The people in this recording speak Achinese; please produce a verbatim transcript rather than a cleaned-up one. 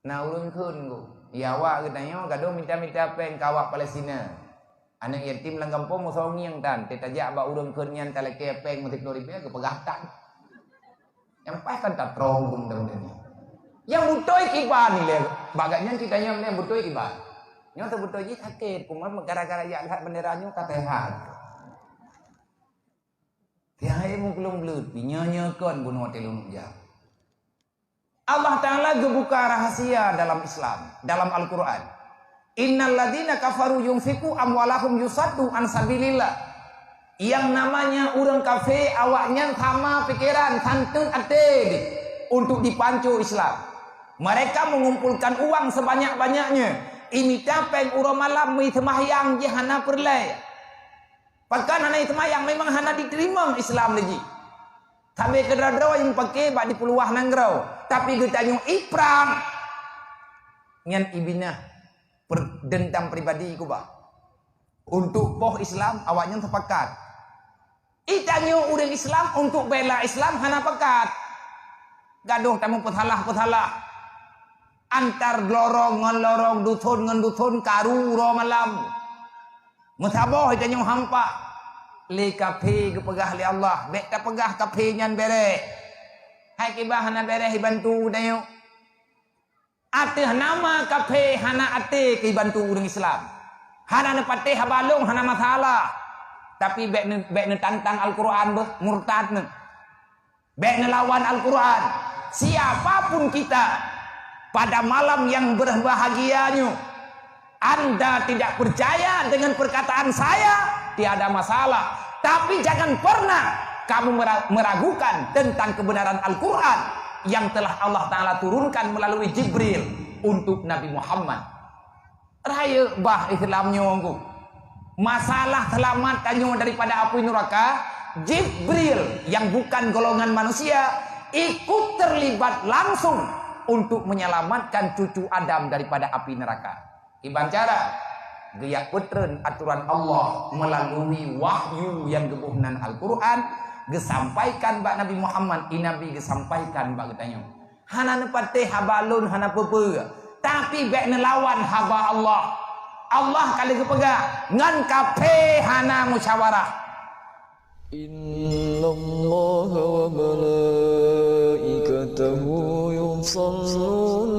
Na ureuëng kheun ku. Ya awak geutanyoe gadôh mita-mita péng keu awak Palestina. Aneuëk yatim lam gampông meusoe ngieng tan, teutajak bak ureuëng kheun nyan talakée péng meusiploh ribée geupeugah tan. Nyang paih kan tatrong ureuëng dalam dunia. Nyang beutôi kiban ilée, bak gobnyan cit tanyoe nyang beutôi kiban. Nyoe teubeutôi jih sakét, kumat gara-gara jak lihat bendera nyoe ka sehat. Tiang ilmu kulung beuleut, nyoe-nyoe kon bunoe teuh lôn jak. Allah Ta'ala geubuka rahasia dalam Islam, dalam Al-Quran. Innal ladzina kafaru yunfiqu amwalahum yusaddu an sabilillah. Yang namanya ureuëng kafé, awaknyan sama pikiran, santeuk até untuk dipanco Islam. Mereka mengumpulkan uang sebanyak-banyaknya. Imita péng uroe malam meuseumbahyang jih hana peureulée. Pakon hana seumbahyang, memang hana diterima Islam lagi. Sabe keudroe-droe nyang paké bak di peuluwah nanggroe, tapi geutanyoe iprang. Nyan ibinah per-, dendam pribadi kubah. Untuk poh Islam, awaknyan sepakat. Itanyoe ureuëng Islam untuk bela Islam hana pakat. Gadôh tameupesalah-pesalah. Antar lorong ngon lorong, duson ngon duson, karu uroe malam. Meusaboh tanyoe hampa. Lé kafé geupeugah lé Allah, bék tapeugah kafé nyan béréh. Hai kiban hana béréh ibantu tanyoe. Ateueh nama kafé hana até keu ibantu ureuëng Islam. Hana neupatéh haba lôn hana masalah. Tapi bék ne-, bék neutantang Al-Quran beuh, murtad neuh. Bék neulawan Al-Quran. Siapapun kita, pada malam yang berbahagia nyoe, anda tidak percaya dengan perkataan saya, tiada masalah. Tapi jangan pernah kamu mera-, meragukan tentang kebenaran Al-Quran yang telah Allah Ta'ala turunkan melalui Jibril untuk Nabi Muhammad. Rayeuk bah Islam nyoe ku. Masalah seulamat tanyoe daripada api nuraka, Jibril yang bukan golongan manusia ikut terlibat langsung untuk menyelamatkan cucu Adam daripada api neraka. Kiban cara, geujak peutreun aturan Allah melalui wahyu nyang geuboh nan Al-Quran, geusampaikan bak Nabi Muhammad, i Nabi geusampaikan bak geutanyoe. Hana neupatéh haba lôn hana peue-peue, tapi bék neulawan haba Allah. Allah ka lheueh geupeugah, ngon kafé hana musyawarah. إن الله وملائكته يصلون